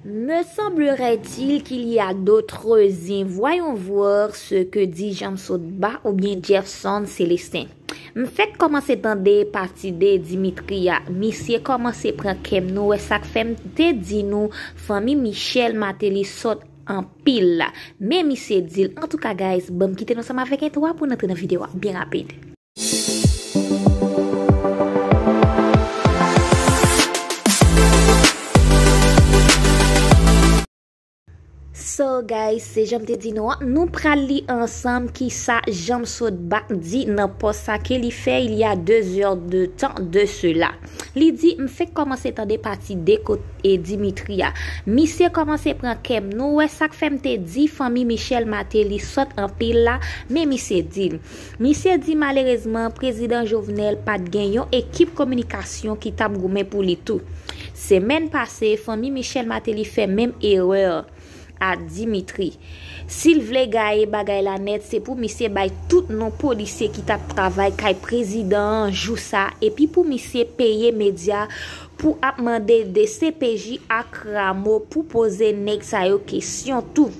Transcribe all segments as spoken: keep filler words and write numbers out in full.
Me semblerait-il qu'il y a d'autres uns. Voyons voir ce que dit Janm Sot Ba oubyen Jefferson Célestin. M fèk kòmanse tande pati de Dimitri a. Misye kòmanse pran kè m, nou wè sa k fè m te di nou fanmi Michel Martelly sòt anpil la. Men misye di l. Antouka, guys, ban m kite nou ansanm avèk entwo a pou n antre nan videyo a byen rapid. So guys, se jan m te di nou an, nou pral li ansanm kisa Janm Sot Ba di nan pòs sa ke li fè il y a deux heures de temps de cela. Li di, m fèk kòmanse tande pati de kote Dimitri a. Misye kòmanse pran kè m. Nou wè sa k fè m te di fanmi Michel Martelly sòt anpil la, men misye di l. Misye di malerezman, prezidan Jovenel pa t gen yon ekip kominikasyon ki t ap goumen pou li tou. Semèn pase, fanmi Michel Martelly fè menm erè a Dimitri. Si l vle gaye bagay la nèt, se pou misye bay tout non polisye ki t ap travay kay prezidan an jou sa, epi pou misye peye medya pou ap mande D C P J ak Rameau pou poze nèg sa yo kesyon tou.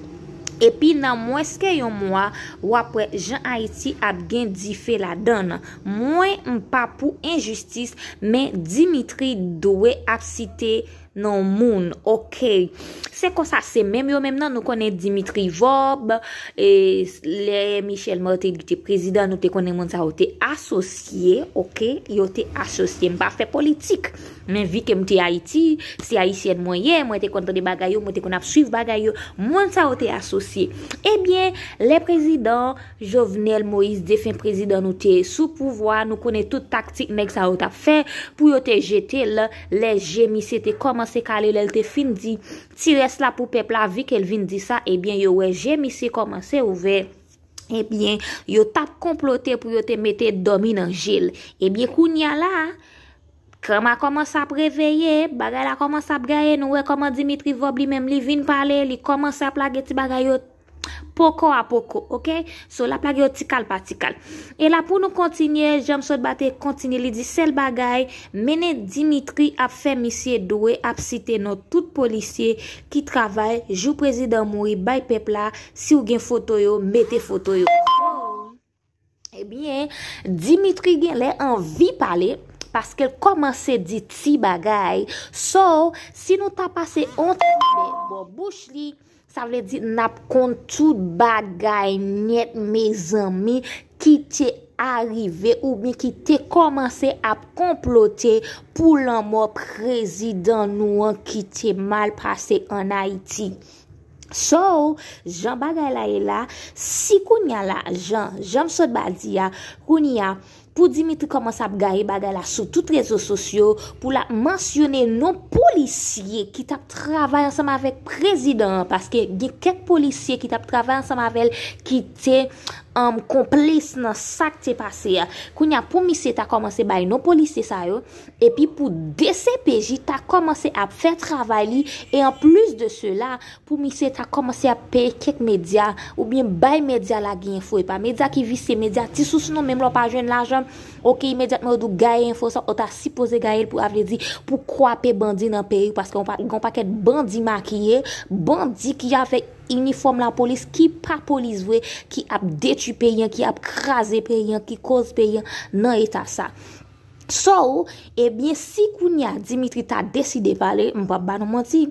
Epi nan mwens ke yon mwa, w ap wè jan Ayiti ap gen dife ladan l. Mwen, m pa pou enjistis, men Dimitri dwe ap site non moun, oke. Se konsa, se menm yo menm nan, nou konnen Dimitri Vorbe, e, lè Michel Martelly te prezidan, nou te konnen moun sa yo te asosye, oke, yo te asosye. M pa fè politik, men vi ke m te Ayiti, se ayisyèn mwen ye, mwen te konn tande bagay yo, mwen te konn ap swiv bagay yo, moun sa yo te asosye. Ebyen, lè prezidan Jovenel Moïse, defen prezidan nou, te sou pouvwa, nou konnen tout taktik nèg sa yo t ap fè pou yo te jete l, lè je misye te kòmanse kale, lè l te fin di ti rès la pou pèp la, vi ke l vin di sa, ebyen, yo wè je misye kòmanse ouvè. Ebyen, yo t ap konplote pou yo te mete dòmi nan je l. Ebyen, kounye a la, kanma kòmanse ap reveye, bagay la kòmanse ap gaye, nou wè kòman Dimitri Vorbe li menm li vin pale, li kòmanse ap lage ti bagay yo poko a poko, oke? So, l ap lage yo ti kal pa ti kal. E la pou nou kontinye, Janm Sot Ba te kontinye, li di sèl bagay, mennen Dimitri ap fè misye dwe ap site non tout polisye ki travay jou prezidan mouri bay pèp la, si w gen foto yo, mete foto yo. Ebyen, Dimitri genlè anvi pale, paske l kòmanse di ti bagay. So, si nou ta pase yon ti bè bò bouch li, sa vle di n ap konn tout bagay nèt, mezanmi, ki te arive oubyen ki te kòmanse ap konplote pou lanmò prezidan nou an ki te mal pase ann Ayiti. So, jan bagay la ye la, si kounye a la, jan, jan m sot ba di a, kounye a, pou Dimitri kòmanse ap gaye bagay la sou tout rezo sosyo, pou l ap mansyone non polisye ki t ap travay ansanm avèk prezidan an, paske gen kèk polisye ki t ap travay ansanm avè l ki te, um, konplis nan sa k te pase a. Kounye a, pou misye ta kòmanse bay non polisye sa yo, epi pou D C P J ta kòmanse ap fè travay li, e anplis de sela, pou misye ta kòmanse ap peye kèk medya, oubyen bay medya lage enfo, e pa medya ki visye, medya ti sous non, menm lè w pa jwenn lajan, oke, imedyatman yo di w gaye enfo sa, ou ta sipoze gaye l pou, a vle di, pou kwape bandi nan peyi, paske yon pa-, gen yon pakèt bandi makiye, bandi ki avèk inifòm lapolis, ki pa polis vre, ki ap detwi peyi an, ki ap kraze peyi an, ki koz peyi an nan eta sa. So, ebyen, si kounye a Dimitri ta deside pale, m p ap ba nou manti,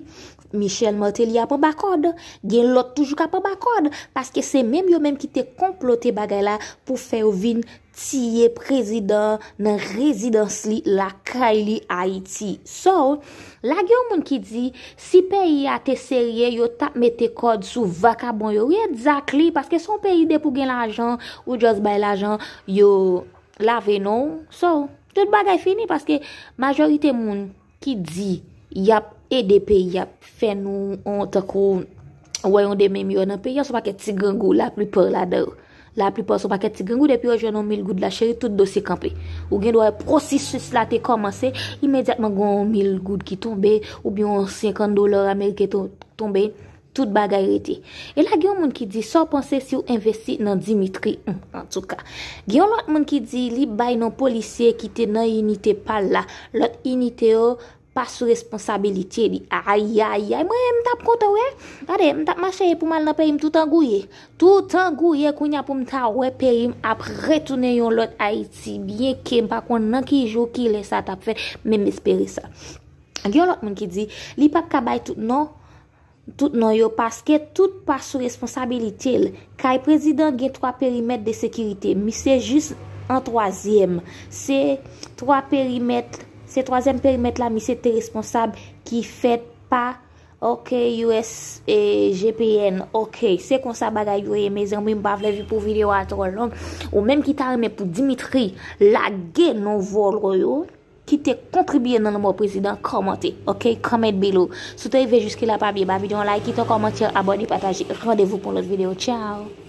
Michel Martelly ap anba kòd. Gen lòt toujou k ap anba kòd, paske se menm yo menm ki te konplote bagay la pou fè yo vin tiye prezidan an nan rezidans li, lakay li, Ayiti. So, la gen yon moun ki di, si peyi a te serye, yo t ap mete kòd sou vakabon yo. Wi, exactly, paske se yon peyi depi w gen lajan, ou just bay lajan, yo lave non w. So, tout bagay fini paske majorite moun ki di y ap ede peyi, y ap fè nou on, tankou, wè yon demen miyò nan peyi a, se yon pakèt ti grangou, laplipa ladan yo. Laplipa se yon pakèt ti grangou, depi yo jwenn yon mil goud la, cheri, tout dosye kanpe. Ou gen dwa wè pwosesis la te kòmanse, imedyatman gen yon mil goud ki tonbe, oubyen yon senkant dola ameriken to-, tonbe. Tout bagay rete. E la gen yon moun ki di, sa w panse si w envesti nan Dimitri? Hum, antouka. Gen yon lòt moun ki di, li bay non polisye ki te nan inite pa l la. Lòt inite yo pa sou responsabilite li. Ayayay, mwen menm m t ap kontan wè. Gade, m t ap mache pou m al nan peyi m tout angouye. Tout angouye kounye a pou m ta wè peyi m ap retounen yon lòt Ayiti. Byenke m pa konn nan ki jou, ki lè sa t ap fèt, men m espere sa. Gen yon lòt moun ki di, li p ap ka bay tout non, tout non yo, paske tout pa sou responsabilite l. Kay prezidan gen twa perimèt de sekirite. Misye jis an twazyèm. Se twa perimèt, se twazyèm perimèt la misye te responsab ki fèt pa, ok, U S, e, G P N, ok. Se konsa bagay yo ye, mezanmi, m pa vle pou videyo a twò long. Ou menm ki ta renmen pou Dimitri lage non vòlò yo ki te kontribye nan lanmò prezidan, kòmante, ok? Comment below. Si w te rive jiske la, pa bliye ba videyo an like, kite yon kòmantè, abòne, pataje. Randevou pou yon lòt videyo. Tchao!